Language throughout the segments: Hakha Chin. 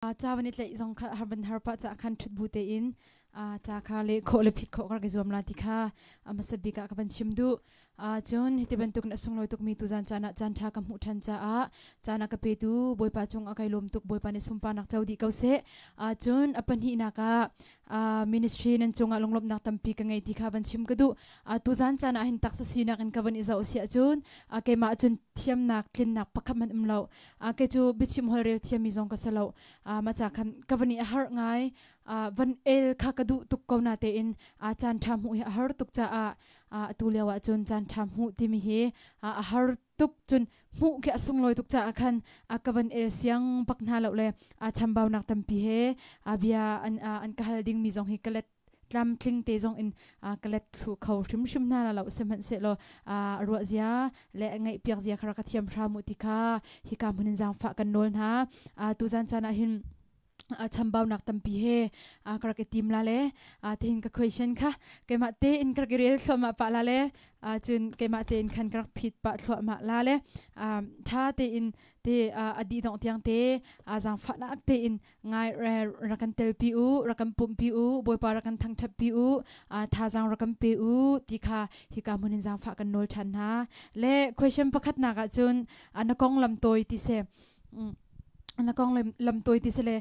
Ca van i tlaih zong kha har van har pah caah khan ṭhut bu tein ca kha leh khawh le phit khawh ka rak i zuam la ti kha a hmasa bik ah ka van chim duh. Cun hiti bantuk in a sunglawi tukmi tuzan caan ah caan ṭha ka hmuh ṭhan caah caan a ka petu Bawipa cung a kai lawm tuk. Bawipa nih sunparnak co dih ko seh. Cun a pahnihnak ah ministry nan cungah lunglawmhnak tampi ka ngei ti kha van chim ka duh. Tuzan caan ah hin taksa sinak in ka van i zoh si ahcun keimah cun thiamnak tlinnak pakhat hmanh um lo. Kei cu biachim holhrel thiammi zong ka si lo. Mah ca khan ka van i a harh ngai. Van el kha ka duh tuk ko na tein caan ṭha hmuh hi a har tuk caah atu lio ah cun caan ṭha hmuh timi hi a har tuk. Cun hmuh khi a sunglawi tuk caah khan ka van el siang bak hna lo le chambaunak tampi he bia an ka hal dingmi zong hi ka let tlamtling te zong in ka let thlu kho hrimhrim hna la lo. Sihmanhsehlaw ruah zia le ngaih piak zia kha rak ka thiam hram u ti kha hika hmun in zaangfah kan nawl hna. Tuzan caan ah hin chambaunak tampi he ka rak i tim la le tihin ka question kha keimah tein ka rak i rel thluahmah pah la le, cun keimah tein khan ka rak phit pah thluahmah la le, ṭha tein te a dih dongh tiang te zaangfahnak tein ngai rak kan telpi u, rak kan pumhpi u, Bawipa rak kan thangṭhatpi u, thazaang rak kan pe u ti kha hika hmun in zaangfah kan nawl ṭhan hna. Le question pakhatnak ah cun na konglam tawi ti si. Na kong lam tawi ti si le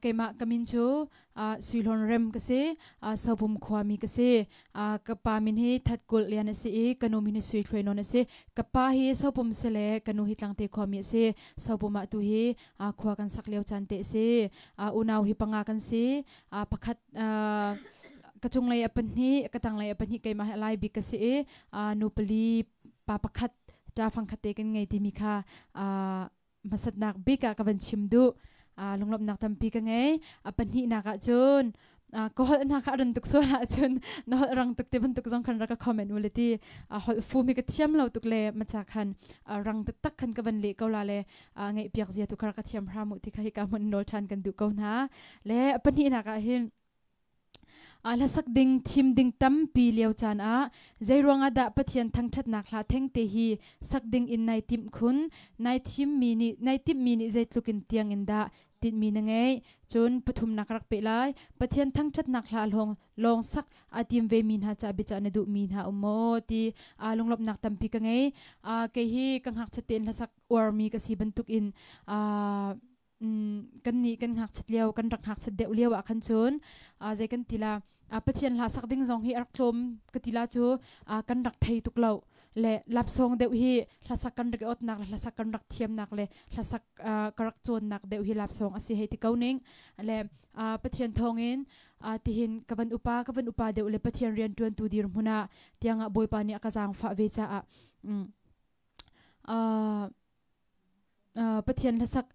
keimah ka min cu Suihlawn Rem ka si, Sobum khuami ka si. Ka pa min hi That Kulh Lian a si i ka nu min hi Sui Thluai Nawn a si. Ka pa hi Sopum si le ka nu hi Tlangte khuami a si. Sopum ah tu hi khua kan sak lio caan te a si. Unau hi panga kan si. Pakhat ka cunglei a pahnih, ka tanglei a pahnih, keimah hi a lai bik ka si i nu pali pa pakhat ṭa fang khat te kan ngei timi kha hmasatnak bik ah ka van chim duh. Lunglawmhnak tampi ka ngei. A pahnihnak ah cun ka holh hna kha a ran tuk sual ahcun na holh rang tuk te bantuk zong khan rak ka comment u le ti. Holh fum hi ka thiam lo tuk le macha khan rang taktak khan ka van leh ko la le, ngaih piak zia tu kha rak ka thiam hram u ti kha hika hmun nawl ṭhan kan duh ko hna. Le a pahnihnak ah hin hlasak ding thim ding tampi lio caan ah zeiruang ah dah Pathian thangṭhatnak hla thengte hi sak ding in nai timh khun? Nai thim mi nih nai timh mi nih zeitluk in tiang in dah tinhmi na ngeih? Cun pathumnak rak peh lai. Pathian thangṭhatnak hla lawng lawng sak aa tim ve mi hna caah biacah na duh mi hna um maw ti. Lunglawmhnak tampi ka ngei. Kei hi ka ngakchiat tein hlasak uarmi ka si bantukin kan nih kan ngakchiat lio, kan rak ngakchiat deuh lio ah khan cun zei kan ti la, Pathian hla sak ding zong hi a rak tlawm ka ti la cu, kan rak thei tuk lo le lapsong deuh hi hlasak kan rak i otnak le hlasak kan rak thiamnak le hlasak ka rak cawnnak deuh hi lapsong a si hei ti ko ning le, Pathian thawngin tihin ka van upa deuh le Pathian rian ṭuantu dirhmun ah tiangah Bawipa nih a ka zaangfah ve caah Pathian hlasak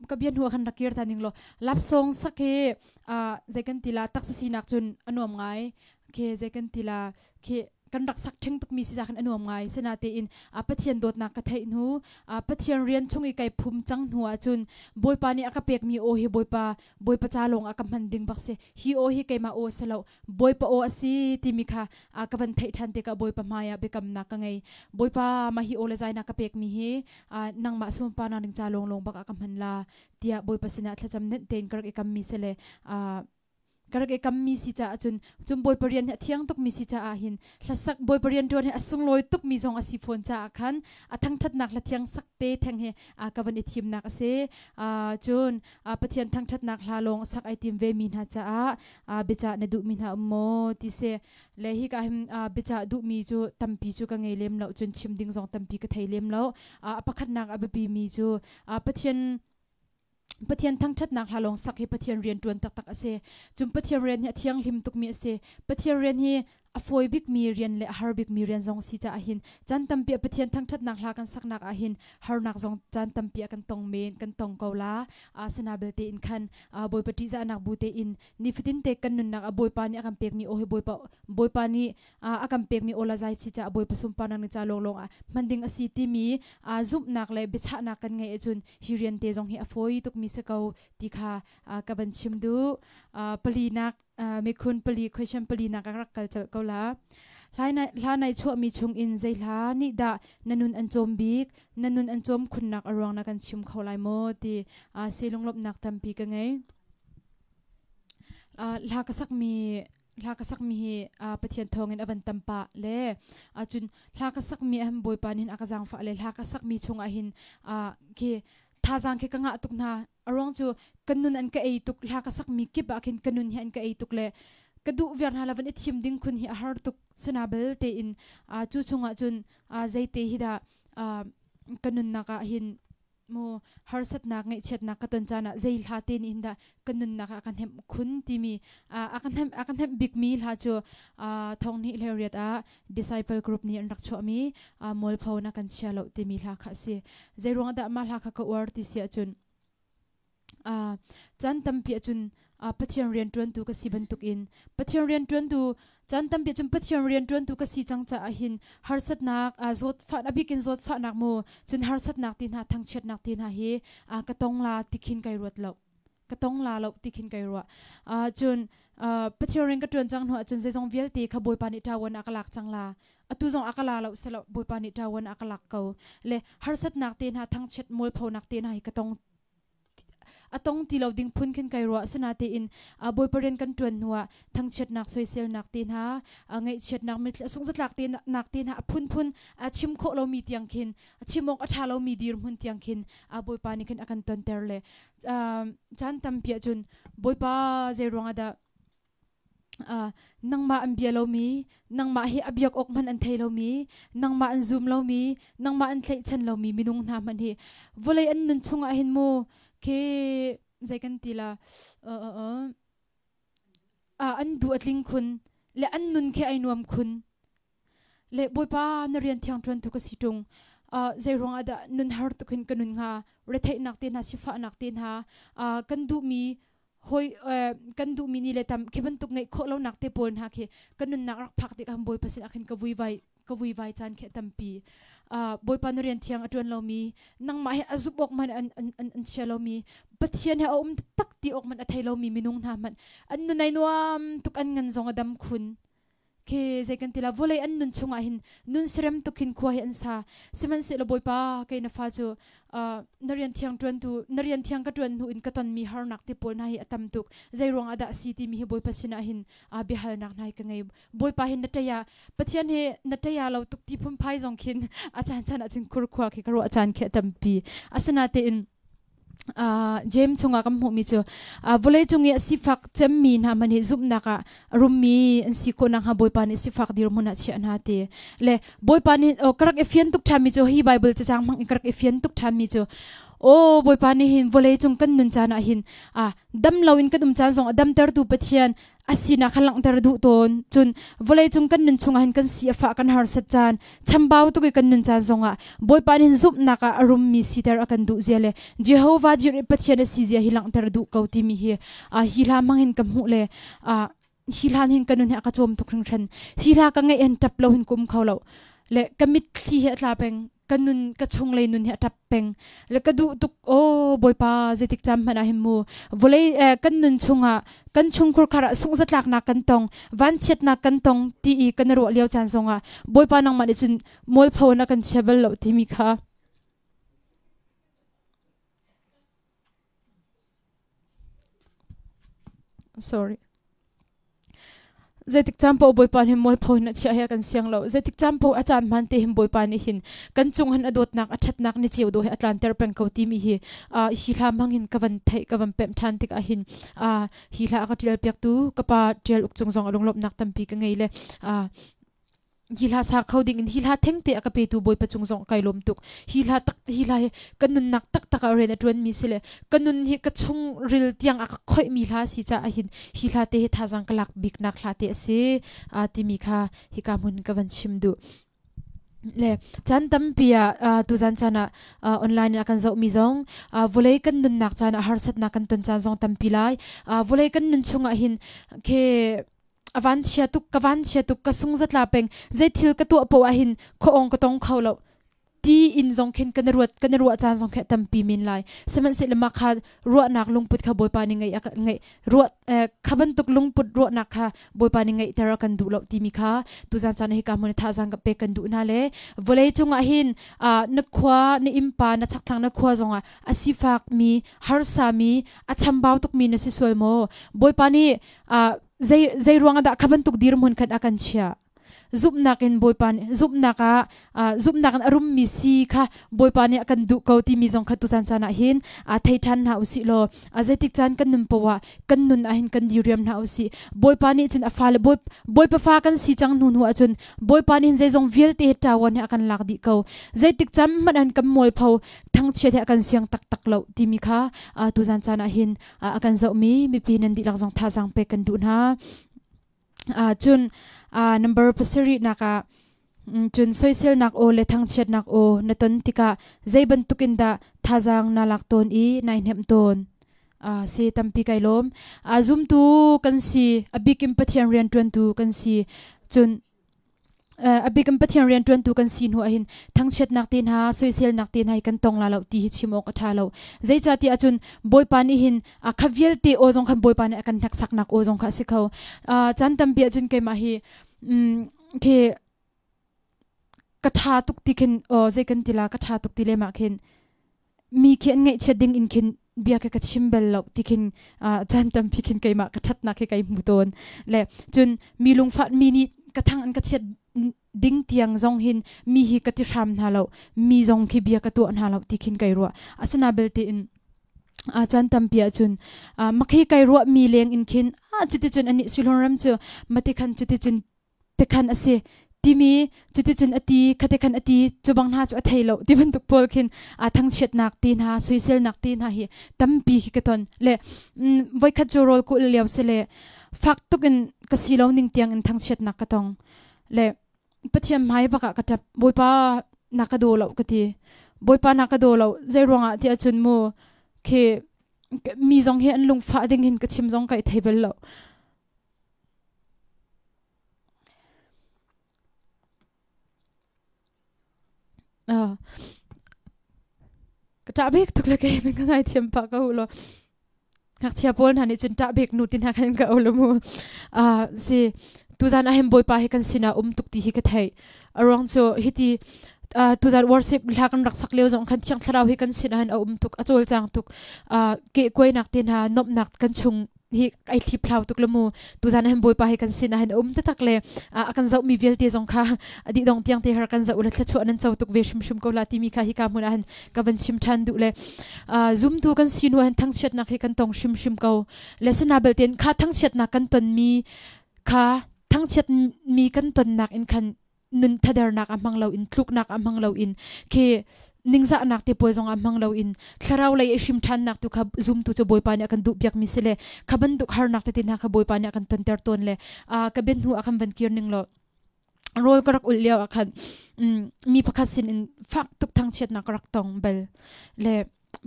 ka bia hnu ah khan rak kir ta ning law, lapsong sak hi zei kan ti la, taksa sinak cun a nuam ngai khi, zei kan ti la khi, kan rak sak ṭhing tukmi si khan a nuam ngai. Sinatein Pathian dawtnak ka theih hnu, Pathian rian chung i kai phum cang hnu ahcun Bawipa nih a ka pekmi aw hi Bawipa ca lawng ah ka hman ding bak si, hi aw hi keimah aw si lo, Bawipa aw a si timi kha ka van theih ṭhan tikah Bawipa hmai ah biakamnak ka ngei. Bawipa, mah hi aw le zainak ka pekmi hi nangmah sunparnak ding ca lawnglawng bak ah ka hman la tiah Bawipa sinah thlacam nenh tein ka rak i kammi si le ka rak i kammi si caah cun cun Bawipa rian hi a thiang tukmi si caah hin, hlasak Bawipa rian ṭuan hi a sunglawi tukmi zong a si fawn caah khan a thangṭhatnak hla thiang sak te theng hi ka van i thimnak a si. Cun Pathian thangṭhatnak hla lawng sak ai tim ve mi hna caah biacah na duhmi hna um maw ti si le, hi ka hin biacah duhmi cu tampi cu ka ngei lem lo, cun chim ding zong tampi ka thei lem lo. A pakhatnak a biapi mi cu Pathian thangṭhatnak hla lawng sak hi Pathian rian ṭuan taktak a si. Cun Pathian rian hi a thianghlim tukmi a si. Pathian rian hi a fawi bikmi rian le a har bikmi rian zong si caah hin caan tampi ah Pathian thangṭhatnak hla kan saknak ah hin harnak zong caan tampi ah kan tong men, kan tong ko la. Asina belte in khan Bawipa ṭihzahnak bu tein nifatin te kan nunnak ah Bawipa nih a kan pekmi aw hi Bawipa nih a kan pekmi aw la zai chi caah Bawipa sunparnak ni ca lawnglawng ah hman ding a si timi zumhnak le biachahnak kan ngeih ahcun hi rian te zong hi a fawi tukmi si ko ti kha ka van chim duh. Palinak mikhun pali question palinak ka rak kal colh ko la. Hla nai chuahmi chungin zei hla nih dah na nun an cawm bik, na nun an cawm khunnak a ruang na kan chim kho lai maw ti si lunglawmhnak tampi ka ngei. Hla ka sakmi hla ka sakmi hi Pathian thawngin a van tam pah le cun hla ka sakmi ahhin Bawipa nih hin a ka zaangfah le hla ka sakmi chungah hin khi thazaang khi ka ngah tuk hna. A ruang cu ka nun an ka ei tuk. Hla ka sakmi kip ah khin ka nun hi an ka ei tuk le ka duh viar hna la van i thim ding khun hi a har tuk. Sana bel tein cu chungah cun zeite hi dah ka nunnak ah hin mu harsatnak ngaihchiatnak ka ton caan ah zei hla te nih hin dah ka nunnak ah ka hnemh khun timi a ka hnemh a ka hnemh bikmi hla cu thong hnih hlei riat ah disciple group nih an rak chuahmi mualpho na kan chia lo timi hla kha a si. Zei ruang dah mah hla kha ka uar ti si ahcun caan tampi ahcun Pathian rianṭuantu ka si bantukin Pathian rianṭuantu caan tampi ahcun Pathian rianṭuantu ka si cang caah hin harsatnak zawtfah a bikin zawtfahnak mu cun harsatnak ti hna thangchiatnak ti hna hi ka tong la ti khin kai ruat lo ka tong la lo ti khin kai ruah. Cun Pathian rian ka ṭuan cang hnu ahcun zeizong vialte kha Bawipa nih ṭawan a ka lak cang la. Atu zong a ka la lo selo Bawipa nih ṭawan a ka lak ko le harsatnak te hna thangchiat mualphonak te hna hi ka tong a tong ti lo ding phun khin kai ruah. Asinain Bawipa rian kan ṭuan hnuah thangchiatnak soiselnak te hna ngaihchiatnak mitthli a sungzatlak te nak te hna a phunphun a chim khawh lomi tiang khin a chim awk a ṭha lomi dirhmun tiang khin Bawipa nih khin a kan tonter le caan tampi ahcun Bawipa zei ruangah dah nangmah an bia lomi, nangmah hi a biak awk hmanh an thei lomi, nangmah an zum lomi, nangmah an tlaihchan lomi minung hna hmanh hi vawlei an nun chungah hin mu khi zei kan ti la an duh a tling khun le an nun khi ai nuam khun le Bawipa na rian thiang ṭuantu ka si ṭung. Zei ruangah dah nun har tuk hin ka nun hnga? Retheihnak te hna, sifahnak te hna, kan duhmi hoi kan duhmi ni le tam khi bantuk ngeih khawh lonak te pawl hna khi ka nunnak rak phak tikah Bawipa sin ah khin ka vuivai ka vuivai caan khi a tampi. Bawipa na rian thiang a ṭuan lomi, nangmah he a zumh awk hmanh an, an, an, an chia lomi, Pathian he a um tak ti awk hmanh a thei lomi minung hna hmanh an nun ai nuam tuk, an ngan zong a dam khun. Khi zei kan ti la vawlei an nun chungah hin nun serem tuk hin khua hi an sa. Sihmanhsehlaw Bawipa kei na fa cu na rian thiang ṭuantu na rian thiang ka ṭuan hnu in ka tonmi harnak te pawl hna hi a tam tuk. Zei ruangah dah a si timi hi Bawipa sinah hin biahalnak hna hi ka ngei. Bawipa hin na ṭei ah Pathian hi na ṭei ah lo tuk ti phunphai zong khin a caan caan ah cun khurkhua khi ka ruah caan khi a tampi. Asinatein James chungah kan hmuhmi cu vawlei cung i a sifak cemmi hna hmanh hi zumhnak ah a rummi an si khawh nakhnga Bawipa nih sifak dirhmun ah chiah hna ti le Bawipa nih ka rak i fian tuk ṭhanmi cu hi Bible cacang hmang in ka rak i fian tuk ṭhanmi cu aw Bawipa nih hin vawlei cung kan nun caan ah hin dam loin kan um caan zong a damtertu Pathian a sinak kha langhter duh tawn. Cun vawleicung kan nun chungah hin kan si a fah kan harsat caan chambau tuk i kan nun caan zongah Bawipa nih zumhnak ah a rummi siter a kan duh zia le Jehovah Jireh Pathian a si zia hi langhter duh ko timi hi hi hla hmang hin ka hmuh le hi hlan hin ka nun hi a ka cawm tuk hringhran. Hi hla ka ngeih hin ṭap lo hin ka um kho lo le ka mitthli hi a tla peng. Ka nun ka chunglei nun hi a ṭap peng le ka duh tuk. Aw Bawipa, zeitik caan hmanh ah hin mu vawlei kan nun chungah kan chungkhur khar ah sungzatlaknak kan tong, vanchiatnak kan tong ti i kan ruah lio caan zongah Bawipa nangmah nih cun mualpho na kan chia bal lo timi kha sorry Zeitik caan paoh Bawipa nih mualpho in a chiah hi a kan siang lo. Zeitik caan paoh a caan hmaan te hin Bawipa nih hin kan cung hin a dawtnak, a ṭhatnak ni ceu dawh hi a tlanter peng ko timi hi hi hla hmang hin ka van theih, ka van pemh ṭhan tikah hin hi hla a ka ṭial piaktu ka pa Ṭial Uk cung zong a lunglawmhnak tampi ka ngei le hi hla sa kho ding in hi hla thengte a ka petu Bawipa cung zong kai lawm tuk. Hi hla tak hi hla hi ka nunnak taktak ah rian a ṭuan mi si le ka nun hi ka chung ril tiang a ka khoih mi hla si caah hin hi hla te hi thazaang ka lak biknak hla te a si timi kha hika hmun ka van chim duh. Le caan tampi ah tuzan caan ah online in a kan zohmi zong vawlei kan nunnak caan ah harsatnak kan ton caan zong tampi lai. Vawlei kan nun chungah hin khe a van chia tuk, ka van chia tuk, ka sung zatla peng, zei thil ka tuah poah hin khuaawng ka tong kho lo. Ti in zong khin kan ruat kan ruah caan zong khi tampi min lai. Sihmanhsehlaw mah kha ruahnak lungput kha Bawipa nih ngeih ngeih ruah kha bantuk lungput ruahnak kha Bawipa nih ngeihter a kan duh lo timi kha tuzan caan hika hmun thazang ka pek kan duh hna le vawlei cungah hin na khua na innpa na chakthlang na khua zongah a sifak mi harsa mi a chambau tuk mi na si sual maw? Bawipa nih zei zei ruangah dah kha bantuk dirhmun khan a kan chiah? Zumhnak in Bawipa nih zumhnak ah zumhnak in a rummi si kha Bawipa nih a kan duh ko timi zong kha tuzan caan ah hin thei ṭhan hna usih law zeitik caan kan nun poah ah kan nun ah hin kan diriam hna usih. Bawipa nih cun a fale Bawipa fa kan si cang hnu hnu ahcun Bawipa nih hin zeizong vialte ṭawan he a kan lak dih ko. Zeitik caan hmanh an kan mualpho thangchiat he a kan siang taktak lo timi kha tuzan caan ah hin a kan zohmi mipi nan dihlak zong thazaang pek kan duh hna. Cun number pasarih nak ah cun soiselnak aw le thangchiatnak aw na ton tikah zei bantuk in dah thazaang na lak tawn i nai hnemh tawn? Si tampi kai lawm. Zumtu kan si, a bikin Pathian rianṭuantu kan si. Cun a bikin Pathian rianṭuantu kan si hnu ahhin thangchiatnak te hna, soiselnak te hna hi kan tong la lo ti hi chim awk a ṭha lo. Zeicahtiah ahcun Bawipa nih hin kha vialte aw zong khan Bawipa nih a kan hneksaknak aw zong kha a si kho. Caan tampi ahcun keimah hi khi ka ṭha tuk ti khin aw zei kan ti la ka ṭha tuk ti lem ah khin mi khi an ngaihchiat ding in khin bia ka ka chim bal lo ti khin caan tampi khin keimah ka ṭhatnak hi kai hmu tawn. Le cun mi lungfah mi nih ka thang an ka chiat ding tiang zong hin mi hi ka ti hram hna lo, mi zong khi bia ka tuah hna lo ti khin kai ruah. Asina belte in a caan tampi ahcun makhi kai ruah mi leng in khin a cuticun anih Suihlawn ram cu mati khan cuticun tikhan a si timi cuticun a ti khate khan a ti cu bang hna cu a thei lo ti bantuk pawl khin a thangchiatnak ti hna soiselnak ti hna hi tampi khi ka ton. Le voikhat cu rawl kulh lio si le fak tuk in ka si lo ning tiang in thangchiatnak ka tong. Le Pathian hmai bak ah ka ṭap. Bawipa na ka daw lo ka ti. Bawipa na ka daw lo zei ruangah ti ahcun mu khi mi zong hi an lungfah ding hin ka chim zong kai thei bal lo. Ka ṭah bik tuk le kei ka ngaithiam pah ko law. Ngakchia pawl hna nih cun ṭah bik nu ti hna khan ka au mu. Si tuzan ahhin Bawipa hi kan sinah um tuk ti hi ka theih. A ruang cu hiti tuzan worship hla kan rak sak lio zong khan Thiang Thlarau hi kan sinah hin a um tuk, a cawlcang tuk. Kehkuainak te hna, nuamhnak kan chung hi ai hliphlau tuk le mu. Tuzan hin Bawipa hi kan sin ah hin um taktak le a kan zoh mi vialte zong kha a dih dong tiang te har kan zoh le thluachuah nan co tuk ve hrimhrim ko la timi kha hika hmun ah hin ka van chim ṭhan duh le zumtu kan si hnu hin thangchiatnak hi kan tong hrimhrim ko le sina belten kha thangchiatnak kan ton mi kha thangchiat mi kan tonnak in khan nun thadernak a hmang lo in tluknak a hmang lo in khi ningzahnak te pawl zong a hmang lo in thlarau lei i hrim ṭhannak tu kha zumtu cu Bawipa nih a kan duh piak mi si le kha bantuk harnak tete hna kha Bawipa nih a kan tonter tawn le ka bian hnu ah khan van kir ning law rawl ka rak ulh lio ah khan mi pakhat sin in fak tuk thangchiatnak ka rak tong bal le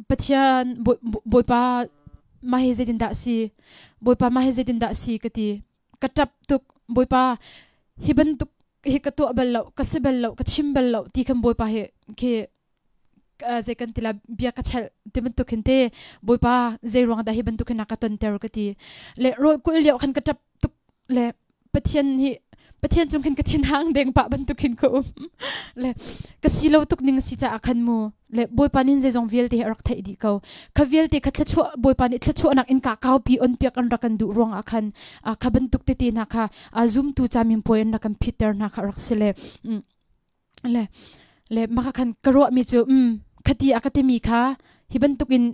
Pathian Bawipa mah hi zeitin dah si Bawipa mah hi zeitin dah si ka ti. Ka ṭap tuk. Bawipa hi bantuk hi ka tuah bal lo, ka si bal lo, ka chim bal lo ti khan Bawipa hi khi zei kan ti la bia ka chelh ti bantuk hin te Bawipa zei ruang dah hi bantuk hin a ka tonter ka ti. Le rawl kulh lio khan ka ṭap tuk le Pathian hi Pathian cung khin ka thinhang deng pah bantuk khin ka um. Le ka si lo tuk ning si caah khan mu le Bawipa nih zeizong vialte hi a rak theih dih ko. Kha vialte kha thluachuah Bawipa nih thluachuahnak in ka kaupi on piak an rak kan duh ruangah khan kha bantuk tete hna kha zumtu camin puai an rak kan phitter hna kha rak si le le le maka khan ka ruahmi cu khati a ka timi kha hi bantukin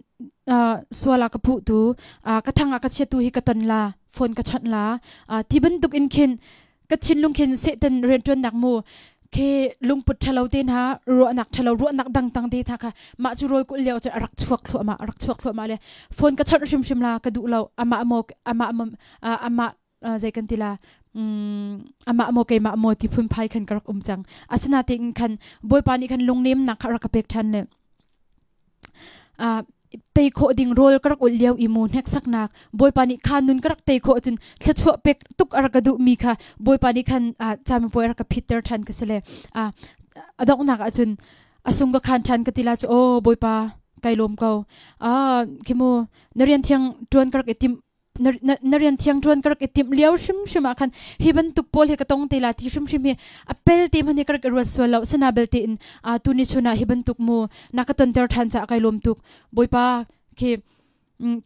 sual a ka phuh tu ka thang a ka chiatu hi ka ton la phone ka chawnh la ti bantuk in khin ka thinlung khin Satan rianṭuannak mu khi lungput ṭhalo te hna ruahnak ṭhalo ruahnak dang tang te hna kha mah cu rawl kulh lio cu a rak chuak thluahmah a rak chuak thluahmah le phone ka chawnh hrimhrim la ka duh lo amah maw amah amah zei kan ti la amah maw keimah maw ti phunphai khan ka rak um cang. Asinain khan Bawipa nih khan lungnemnak kha rak ka pek ṭhan le tei khawh ding rawl ka rak ulh lio i mu hneksaknak Bawipa nih kha nun ka rak tei khawh cun thluachuah pek tuk a rak ka duhmi kha Bawipa nih khan camipuai a rak ka phitter ṭhan ka si le a donghnak ahcun. Asung ka khan than ka ti la chu o Bawipa kai lawm ko. Ah khimu na rian thiang tuan ka rak i tim na rian thiang tuan ka rak i timh lio hrimhrim ah khan hi bantuk pawl hi ka tong te la ti hrimhrim hi a pel te hmanh hi ka rak i ruat sual lo. Sana belte in a tu ni chun ah hi bantuk mu na ka tonter than caah kai lawm tuk. Bawipa khi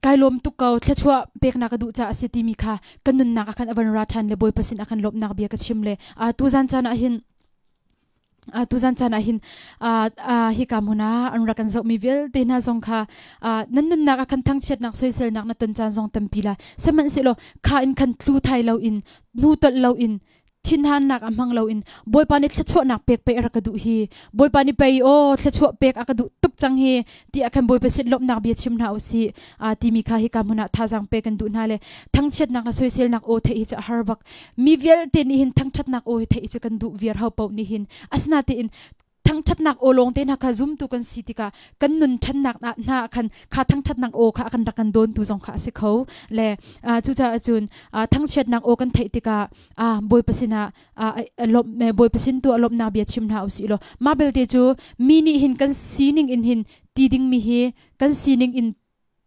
kai lawm tuk ko, thluachuah peknak ka duh caah a si timi kha ka nunnak ah khan a van ra ṭhan le Bawipa sin ah khan lawmhnak bia ka chim le tu zan caan ah hin tu zan caan ah hin hika hmun ah an rak kan zohmi vialte hna zong kha nan nunnak ah khan thangchiatnak soiselnak na ton caan zong tampi la sihmanhsehlaw kha in khan tlu thai lo in hnu tolh lo in thinhannak a hmang loin Bawipa nih thluachuahnak pek pei a rak ka duh hi, Bawipa nih pei aw thluachuah pek a ka duh tuk cang hi ti ah khan Bawipa sin lawmhnak bia chim hna usih timi kha hika hmun ah thazaang pek kan duh hna le thangchiatnak le soiselnak aw theih hi cu a har bak. Mi vialte nih hin thangṭhatnak aw hi theih hi cu kan duh viar, ho paoh nih hin. Asinain thangṭhatnak aw lawng te hna kha zumtu kan si tikah kan nun ṭhannak hna khan kha thangṭhatnak aw kha kan rak kan dawntu zong kha a si kho le cucaah cun thangchiatnak aw kan theih tikah Bawipa sinah Bawipa sin tu a lawmhnak bia chim hna usih law mah belte cu mi nih hin kan sining in hin ti dingmi hi kan sining in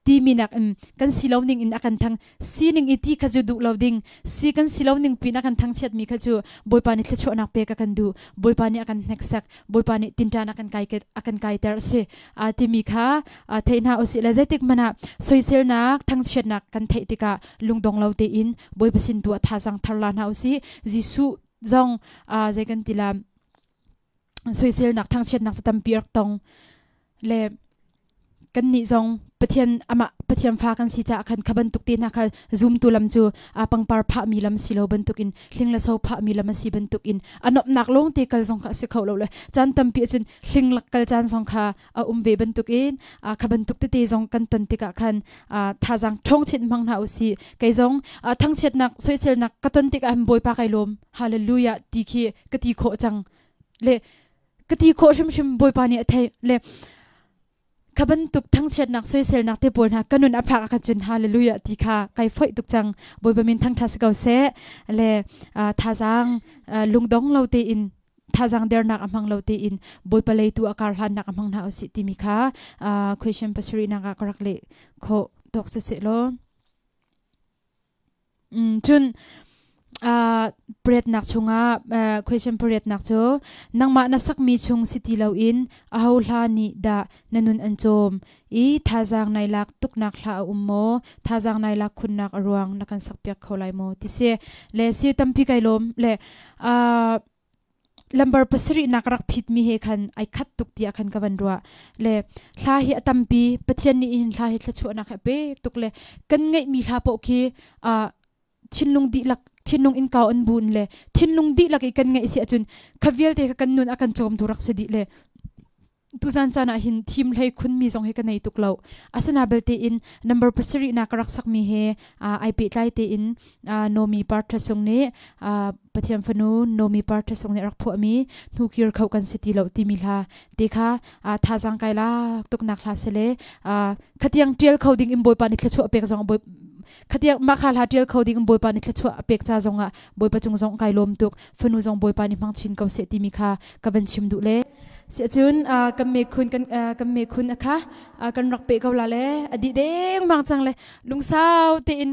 timi nak in kan si lo ning in a kan thang sining i ti kha cu duh lo ding si, kan si lo ning pin a kan thangchiat mi kha cu Bawipa nih thluachuahnak pek a kan duh, Bawipa nih a kan hneksak, Bawipa nih tinṭan a kan kai a kan kaiter si a timi kha thei hna usih le zeitik hmanh ah soiselnak thangchiatnak kan theih tikah lungdong lo tein Bawipa sin tu ah thazaang thar la hna usih. Jesuh zong zei kan ti la, soiselnak thangchiatnak cu tampi rak tong le kan nih zong Pathian amah Pathian fa kan si caah khan kha bantuk te hna kha zumtu lam cu a pangpar phahmi lam si lo bantukin hling le so phahmi lam a si bantukin a nuamhnak lawng te kal zong kha a si kho lo le caan tampi ahcun hling lak kal caan zong kha a um ve bantukin kha bantuk tete zong kan ton tikah khan thazaang ṭhawng chin hmang hna usih. Kei zong thangchiatnak soiselnak ka ton tikah Bawipa kai lawm, hallelujah ti khi ka ti khawh cang le ka ti khawh hrimhrim. Bawipa nih a theih le kha bantuk thangchiatnak soiselnak te pawl hna ka nun a phak ah cun hallelujah ti kha kai foih tuk cang. Bawipa min thangtha si ko seh le thazaang lungdong lo tein, thazaang dernak a hmang lo tein Bawipa lei tu a kar hlannak a hmang hna usih timi kha question pasarih nak ah ka rak leh khawh tawk si seh law. Cun pariatnak chungah, question pariatnak cu, nangmah na sakmi chung si ti loin aho hla nih dah na nun an cawm i thazaang nai lak tuknak hla a um maw, thazaang nai lak khunnak a ruang na kan sakpiak kho lai maw ti si le si. Tampi kai lawm le lambar pasarih nak rak phit mi he khan ai khat tuk tiah khan ka van ruah le hla hi a tampi. Pathian nih hin hla hi thluachuahnak he pek tuk le kan ngeih mi hla paoh khi thinlung dihlak, thinlung in kau an bun le thinlung dihlak i kan ngeih si ahcun kha vialte kha kan nun a kan cawm tu rak si dih le tuzan caan ah hin thim hlei khun mi zong hi ka nei tuk lo. Asina belte in number pasarih na ka rak sak mi he ai pehtlai tein Nomi Parthasung nih, Pathian fanu Nomi Parthasung nih rak phuah mi Hnukir kho kan si ti lo timi hla te kha thazaang kai lak tuk nak hla sele khatiang tial kho ding in Bawipa nih thluachuah pek zong Bawi khatiang mah kha hla tial kho ding in Bawipa nih thluachuah a pek ca zong ah Bawipa cung zong kai lawm tuk. Fanu zong Bawipa nih hmang chin ko seh timi kha ka van chim duh le siahcun kan mekhun kan kan mekhun a kha kan rak pe ko la le a dih deng mang cang le lungsau tein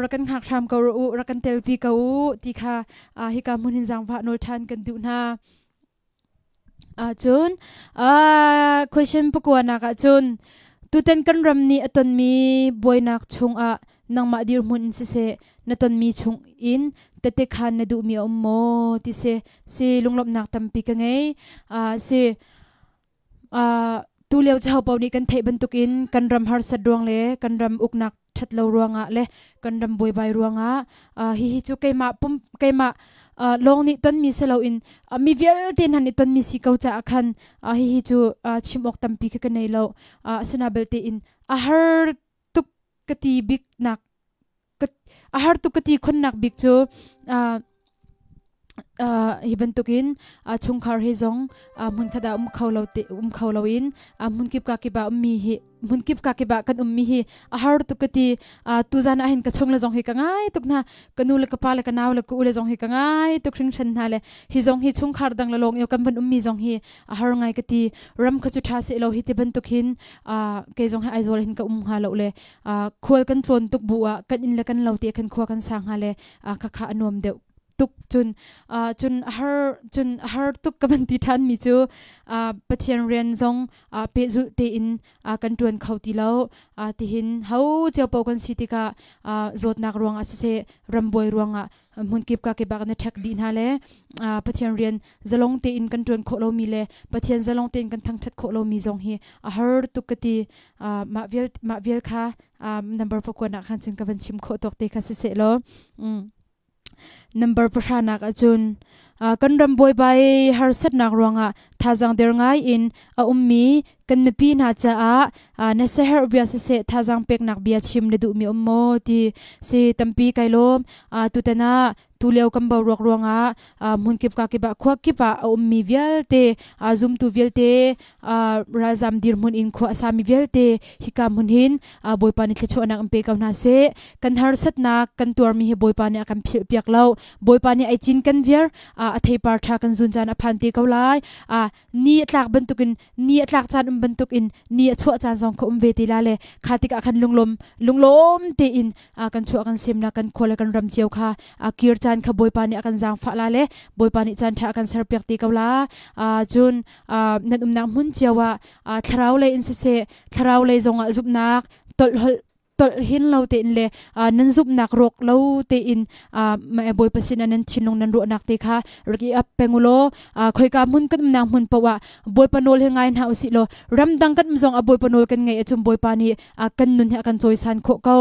rak kan hngak hram ko u, rak kan telpi ko u ti kha hika hmun hin zaangfah nawl ṭhan kan duh hna. Cun question pakua nak ah cun, tutan kan ram nih a tonmi buainak chungah nangmah dirhmun in siseh na tonmi chung in tete khan na duhmi a um maw ti si. Si, lunglawmhnak tampi ka ngei. Si, tu lio cu hopaoh nih kan theih bantukin kan ram harsat ruang le kan ram uknak ṭhat lo ruangah le kan ram buaibai ruangah hihi cu keimah pum keimah lawng nih tonmi si loin mi vialte hna nih tonmi si ko caah khan hihi cu chim awk tampi kha ka nei lo. Asina belte in a har tuk ka ti bik nak, a har tuk ka ti khunnak bik cu. Hi bantukin chungkhar he zong hmunkhat ah um kho lo te um kho loin hmunkip ka kip ah ummi hi hmunkip ka kip ah kan ummi hi a har tuk ka ti. Tuzan ah hin ka chung le zong hi ka ngai tuk hna. Ka nu le ka pa le ka nau le ka u le zong hi ka ngai tuk hringhran hna le hi zong hi chungkhar dang le lawng i kan van ummi zong hi a har ngai ka ti. Ram kha cu ṭha seh lo hi ti bantuk hin kei zong hi Aizawl hin ka um hnga lo le khual kan tlawn tuk bu ah kan inn le kan lo te khan khua kan sa hnga le khakha a nuam deuh tuk. Cun cun har cun har tuk ka van ti ṭhan mi cu Pathian rian zong pehzulh tein kan ṭuan kho ti lo. Tihin ho cio po kan si tikah zawtnak ruangah siseh, rambuai ruangah hmunkip ka kip ah kan i ṭhek dih hna le Pathian rian zalong tein kan ṭuan khawh lomi le Pathian zalong tein kan thangṭhat khawh lomi zong hi a har tuk ka ti. Mah vial kha number 9 nak khan cun ka van chim khawh tawk te kha siseh law, number 10 nak ahcun kan ram buaibai harsatnak ruangah thazaang der ngai in a ummi kan mipi hna caah na siaherh bia siseh, thazaang peknak bia chim na duhmi um maw ti si. Tampi kai lawm. Tutan ah tulio kan boruak ruangah hmunkip ka kip ah, khua kip ah a ummi vialte, zumtu vialte, ralzam dirhmun in khua a sami vialte hika hmun hin Bawipa nih thluachuahnak in pe ko hna seh. Kan harsatnak kan tuarmi hi Bawipa nih a kan philh piak lo. Bawipa nih ai cin kan viar. A theipar ṭha kan zun caan a phan te ko lai. Ni a tlak bantukin, ni a tlak caan um bantukin ni a chuah caan zong kha um ve te la le kha tikah khan lunglawm lunglawm tein kan chuah kan semnak kan khua le kan ram cio kha kir caan kha Bawipa nih a kan zaangfah la le Bawipa nih caan ṭha a kan serpiak te ko la. Cun nan umnak hmun cio ah thlarau lei in siseh, thlarau lei zongah zumhnak tolh tolh hin lo tein le nan zumhnak rawk lo tein Bawipa sinah nan thinlung nan ruahnak te kha rak i ap peng u law khoika hmun kan umnak hmun paoh ah Bawipa nawl hi ngai hna usih law ramdang kan um zong ah Bawipa nawl kan ngaih ahcun Bawipa nih kan nun hi a kan cawisan khawh ko.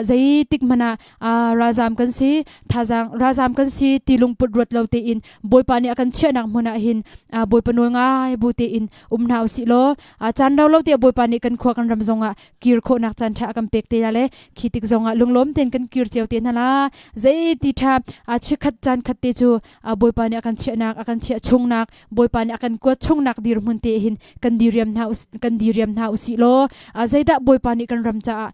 Zeitik hmanh ah ralzam kan si, thazaang ralzam kan si ti lungput ruat lo tein Bawipa nih a kan chiahnak hmun ah hin Bawipa nawl ngai bu tein um hna usih law caan rau lo tiah Bawipa nih kan khua kan ram zongah kir khawhnak caan ṭha a kan pek te la le khi tik zongah lunglawm tein kan kir cio te hna la. Zeiti ṭha chikkhat caan khat te cu Bawipa nih a kan chiahnak, a kan chiah chungnak, Bawipa nih a kan kuat chungnak dirhmun te hin kan diriam hna usih law zeidah Bawipa nih kan ram caah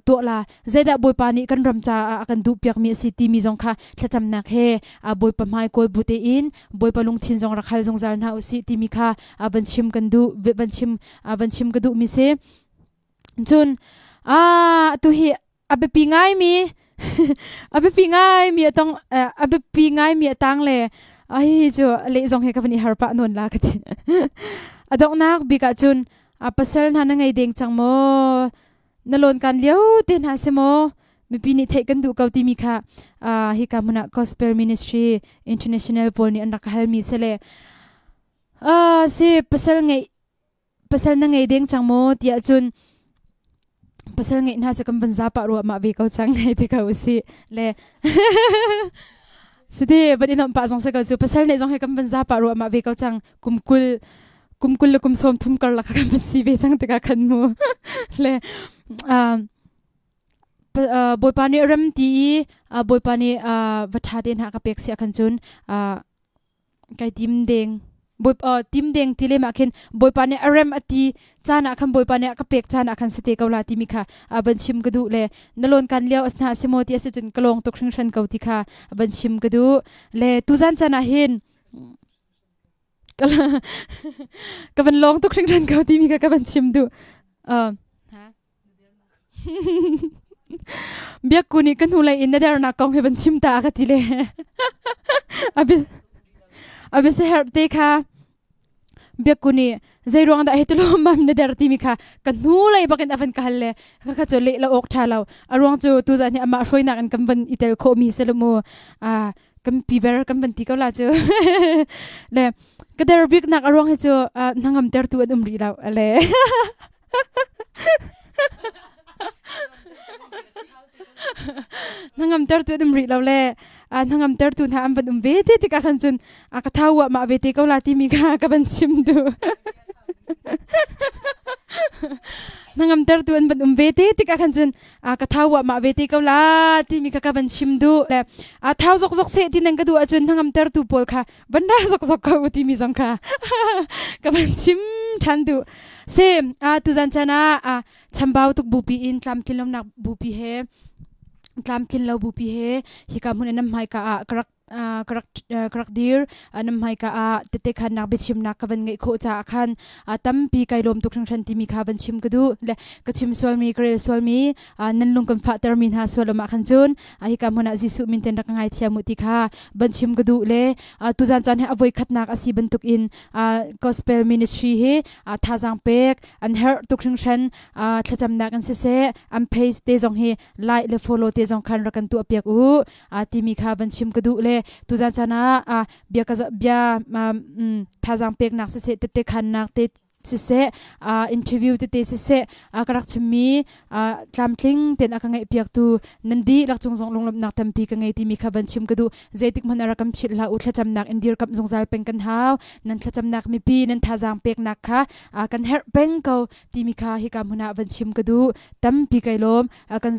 tuah la, zeidah Bawipa nih kan ram caah a kan duhpiakmi a si timi zong kha thlacamnak he Bawipa hmai kawl bu tein Bawipa lungthin zong rak hal zungzal hna usih timi kha van chim kan duh, van chim ka duhmi si. Cun atu hi a biapi ngaimi atong a biapi ngaimi atang le hi cu leh zong hi ka van i har pah nawn la ka ti. A donghnak bik ah cun pasal hna na ngei deng cang maw, na lawn kan lio te hna si maw, mipi nih theih kan duh ko timi kha hika hmun ah Gospel Ministry International pawl nih an rak halmi sele si. Pasal ngeih, pasal na ngei deng cang maw tiah cun pasal ngeih hna cu kan van za pah ruah mah ve ko cang hei ti ko usih le siti van i nuamh pah zong si ko cu. Pasal neih zong hi kan van za pah ruah mah ve ko cang. Kum 20, kum 20 le kum 30 karlak kan van si ve cang tikah khan mu le Bawipa nih rem ti i Bawipa nih va ṭha te hna ka pek si ahkhan cun kai tim deng tim deng ti lem ah khin Bawipa nih a rem a ti caan ah khan, Bawipa nih a ka pek caan ah khan si te ko la timi kha van chim ka duh le na lawn kan lio asna si maw ti a si cun ka lawng tuk hringhran ko ti kha van chim ka duh le tuzan caan ah hin ka van lawng tuk hringhran ko timi kha ka van chim duh. Biakku nih ka hnulei in na dernak kong hi van chim ta ka ti le a biaherh te kha Biakku nih zei ruang dah hi ti mam na der timi kha ka hnulei bakin a van ka hal le kha kha cu leh lo awk ṭha lo. A ruang cu tuzan hi amah hruainak in kan van i tel khawh mi si lo mu, kan pi ber kan van ti ko la cu le ka der bik nak a ruang hi cu hnangam tertu an um rih lo le hnangam tertu an um rih lo le hnangam tertu hna an van um ve te tikah khan cun ka thau ah mah ve te ko la timi kha ka van chim duh. Hnangamter tu an van um ve te tikah khan cun a ka thau wa ma ve te ko la timi ka ka van chim duh le a thau zok zok seh ti nan ka duh ahcun hnangamter tu pawl kha van ra zok zok ko timi zong kha ka van chim than duh. Se a tuzan chan ah a chambau tuk bupi in tlamtlin lomnak bupi he tlamtlin lo bupi he hika hmun in hmai ka ah ka rak ka rak dir. Nam hmaika ah tete khannak biachimnak ka van ngeih khawh caah khan tampi kai lawm tuk hringhran timi kha van chim ka duh. Le ka chim sualmi, ka rel sualmi, nan lung kan fahtermi hna sual ah khan cun hika hmun ah Jesuh min ten rak ka ngaithiam u ti kha van chim ka duh. Le tuzan caan hi a voi khatnak a si bantuk in gospel ministry hi thazaang pek an herh tuk hringhran. Thlacamnak in siseh, an page te zong hi like le follow te zong khan rak kan tuah piak u timi kha van chim ka duh. Le tuzan caan ah bia bia thazaang peknak siseh, tette khannak te siseh, interview tete siseh, ka rak chimmi tlamtling ten a ka ngeih piak tu nan di lak cung zong lunglawmhnak tampi ka ngei timi kha van chim ka duh. Zeitik hmanh a rak kan philh hlah u, thlacamnak in dirkamh zungzal peng kan hau. Nan thlacamnak, mipi nan thazaang peknak kha kan herh peng ko timi kha hika hmun ah van chim ka duh. Tampi kai lawm. Kan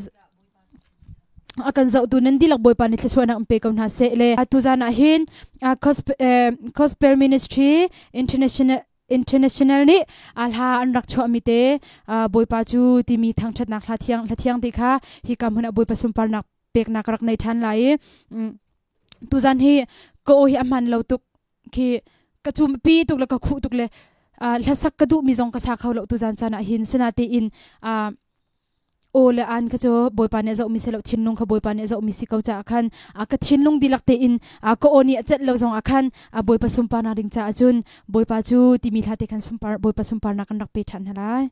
a kan zohtu nan dihlak Bawipa nih thluachuahnak an pe ko hna seh. Le tuzan ah hin Gospel Ministry International nih hla an rak chuahmi te Bawipa cu timi thangṭhatnak hla thiang hla thiang te kha hika hmun ah Bawipa sunparnak peknak rak nei ṭhan lai i tuzan hi ka aw hi a hman lo tuk khi, ka cum pi tuk le ka khuh tuk le hlasak ka duhmi zong ka sa kho lo tuzan caan ah hin. Sinatein aw le an kha cu Bawipa nih a zohmi si lo, thinlung kha Bawipa nih a zohmi si ko caah khan ka thinlung dihlak tein ka aw nih a celh lo zong ah khan Bawipa sunparnak ding caah cun Bawipa cu timi hla te khan sunpar Bawipa sunparnak kan rak pe ṭhan hna lai.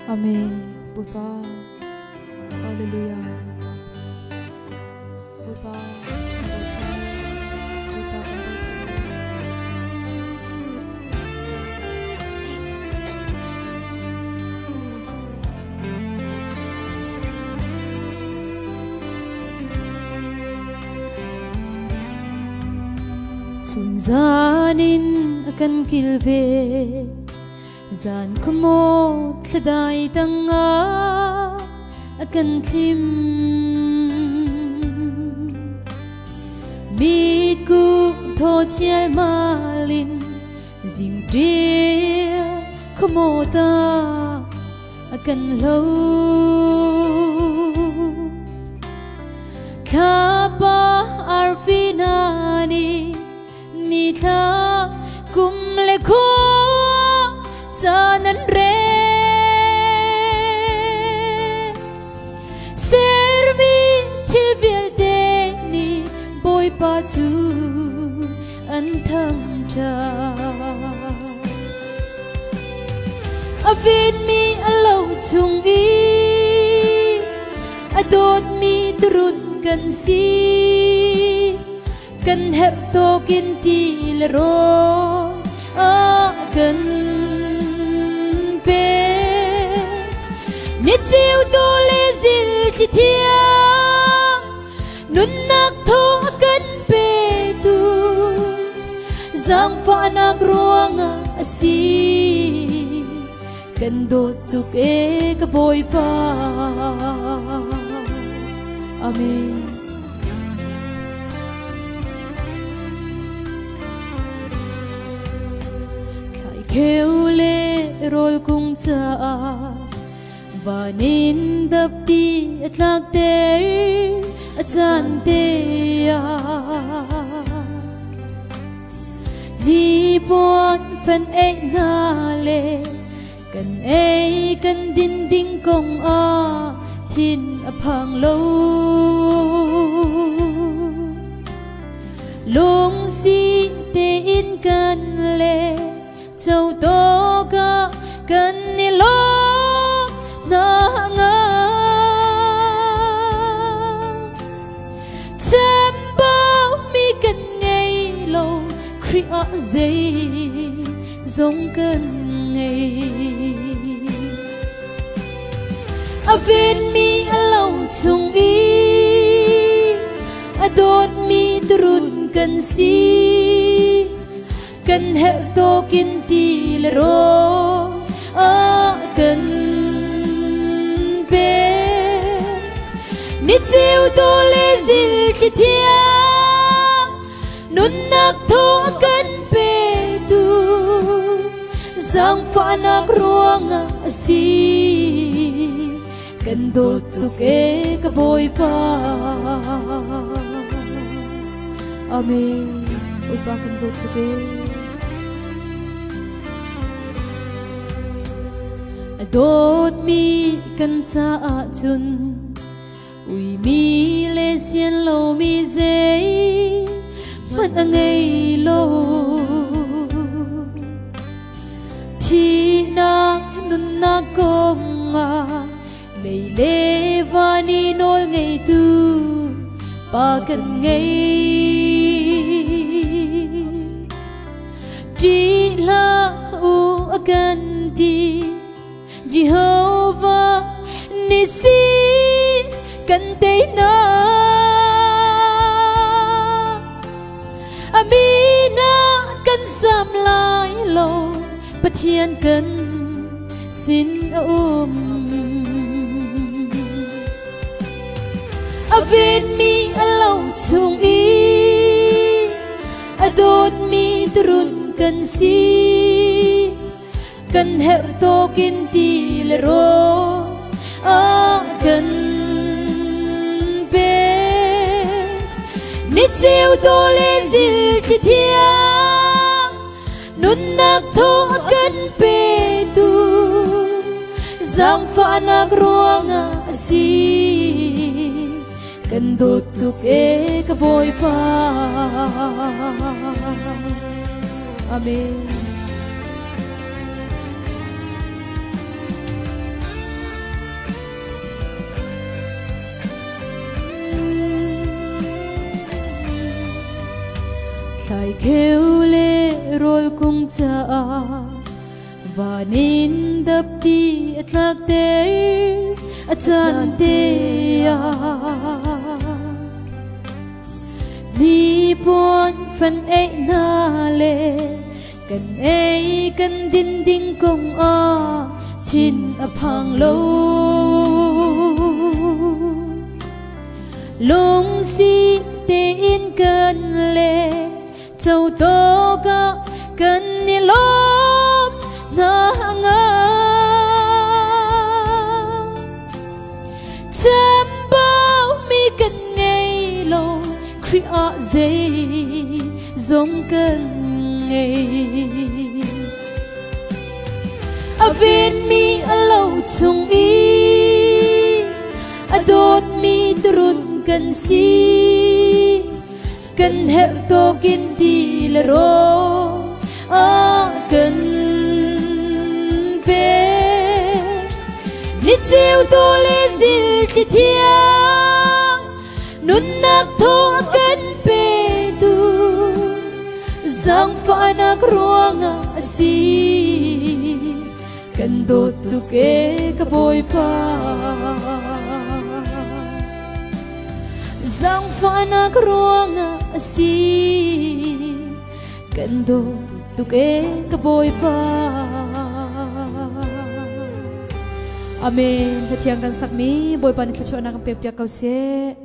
Amen. Bawipa. Hallelujah. Bawipa kan bochan. Bawipa kan bochan. Chun zan in a kan kil ve, zan khuamaw thladai tangah a kan thlim. Mitku thaw chialmal in zing ṭil khuamaw ta a kan hlo. Thlapa arfi hna nih nithla kum le khua caan an rel. Sermi thil vialte nih Bawipa cu an thangṭhat. A vitmi a lo chung i a dawtmi turun kan si. Kan herh tawkin ti le rawl a kan pe. Ni ceu to le zil thli thiang nunnak thaw a kan petu, zaangfahnak ruangah a si. Kan dawt tuk e ka Bawipa. Amen. Thlai kheu le rawl kung caah van in dapti a tlak ter a caan te ah. Ni puan fan ei hna le kan ei kan din ding kong ah thin a phang lo. Lungsi tein kan le cho to ka kan ni lawm na nga. Chambau mi kan ngei lo, Khrih ah zei zong kan ngei. A venmi a lo chung i a dawtmi turun kan si. Kan herh tawkin ti le rawl a kan pek. Ni ceu to le zil thli thiang nunnak thaw a kan petu zaangfahnak ruangah a si. Kan dawt tuk e ka Bawipa. Amen. Bawipa kan dawt tuk e. A dawtmi kan caah cun uimi le sian lomi zei hmanh a ngei lo. Thihnak nunnak kongah lei le van i nawl ngeitu pa kan ngei. Ṭih hlah u a kan ti Jehovah Nissi kan teinak. A min ah kan zam lai lo Pathian kan sin a um. A venmi a lo chung i a dawtmi turun kan si. Kan herh tawkin ti le rawl a kan pek. Ni ceu daw le zil thli thiang nunnak thaw a kan petu zaangfahnak ruangah a si. Kan dawt tuk e ka Bawipa. Amen. Thlai kheu le rawl kung caah van in dapti a tlak ter a caan te ah. Hnipuan fan ei hna le kan ei kan din ding kong ah thin a phang lo. Lungsi tein kan le cho tawk ah kan i lawm hna nga. Chambau mi kan ngei lo Khrih ah zei zong kan ngei. A venmi a lo chung i a dawtmi turun kan si. Kan herh tawkin ti le rawl a kan pek. Ni ceu to le zil thli thiang nunnak thaw a kan petu zaangfahnak ruangah a si. Kan dawt tuk e ka Bawipa. Zaangfahnak ruangah a si. Kan dawt tuk e ka Bawipa. Amen. Hlathiang kan sakmi Bawipa nih thluachuahnak kan pek piak ko seh.